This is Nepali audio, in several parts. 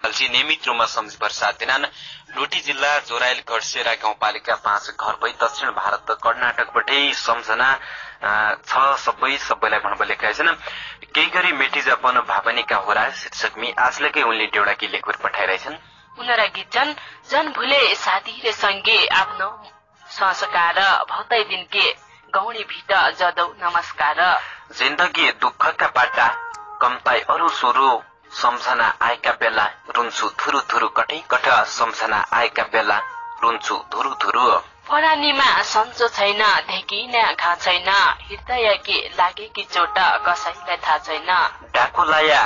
जी नियमित रूपमा सम्झी वर्षा दिनान लोटी जिल्ला जोराइल गडसेरा गाउँपालिका 5 घर भई दक्षिण भारत कर्नाटकबाटै सम्झना छ सबैलाई भन्नु लेखेका छन्। केही गरी मेटी जापन भावनिका होला शीर्षकमी आजलेकै उनले डेउडाकी लेखवर पठाइरहेछन्। उनरा गीत जन भुले साथी रे संगे आफ्नो संस्कार भौतै दिनके गौडी भिट जदौ नमस्कार। जिन्दगी दुःखका बाटा कम्ताई अरू सुरु सम्झना आएका बेला रुन्छु थुरु थुरु कठै कठ सम्झना आएका बेला रुन्छु थुरु थुरु। परानीमा सन्चो छैन धेकिन घा छैन हृदय के लागेकी चोट कसैलाई थाहा छैन। डाकुलाया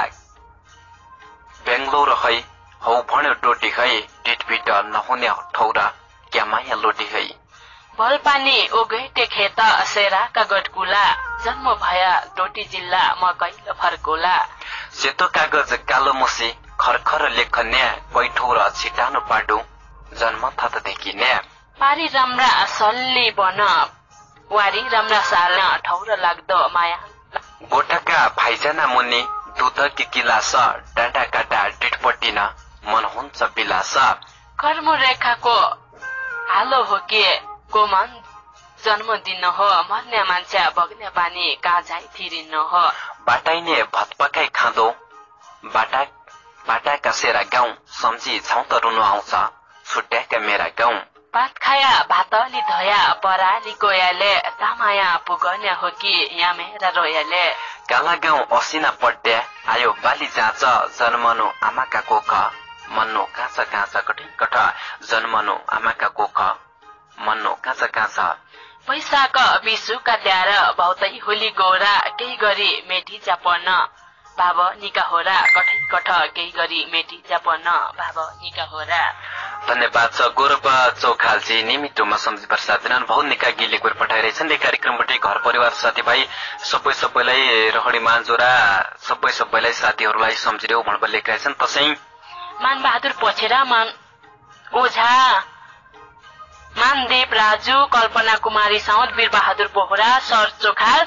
बेङ्गलोर है हौ भन्यो टोटी है डिटबिट नहुने ठौरा क्या माया लोटी है। भलपानी ओगैटे खेत सेराका गटकुला जन्म भया डोटी जिल्ला म कहिले फर्कोला। सेतो कागज कालो मुसी खरखर लेखन्या पैठो र छिटानो पाटो जन्म थत देखिने। पारी राम्रा सल्ली बन वारी राम्रा साल्न ठौर लाग्दो माया। गोटाका भाइजना मुनि दुध कि किलास डाँडा काटा डिटपट्टिन मन हुन्छ बिलास। कर्म रेखाको हालो हो के को मन जन्मदिन हो मर्ने मान्छे बग्ने पानी कहाँ जाइ फिरिन हो। बाटाइने भात पकाई खाँदो बाटा सेरा गाउँ सम्झी छौ त रुनु आउँछ छुट्याएका मेरा गाउँ। भात खाया भातली धोया पराली कोयाले तामाया पुगने हो कि यहाँ मेरा रोयाले। काला गाउँ असिना पड्या आयो बाली जाँच जन्मनु आमाका कोख मन्नु काँच काँच कठै कठ जन्मनु आमाका कोख मन्नु काँच काँच। पैसाका बिसुका ल्याएर भौतै होली गौरा केही गरी मेटी जापन भाव निका होरा कठै कठ केही गरी मेटी जापन भाव निका होरा। धन्यवाद छ गोरबा चौखालजी नियमित रूपमा सम्झी वर्षा दिनान बहुत निका गीत पठाइरहेछन्। यो कार्यक्रमबाटै घर परिवार साथीभाइ सबैलाई रहडी मानजोरा सबैलाई साथीहरूलाई सम्झिदेऊ भनेर लेखेका छन्। तसै मानबहादुर पछेरा मान ओझा मानदेव राजु कल्पना कुमारी साउद वीरबहादुर बोहरा सर चोखाल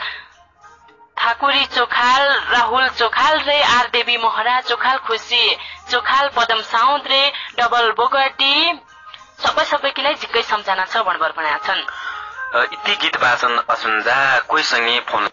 ठाकुरी चोखाल राहुल चोखाल रे आर देवी मोहरा चोखाल खुसी चोखाल पदम साउद रे डबल बोगटी सबैलाई झिक्कै सम्झना छ भनेर बनाएका छन्। यति गीत वाचन असुन्जा कोहीसँग फोन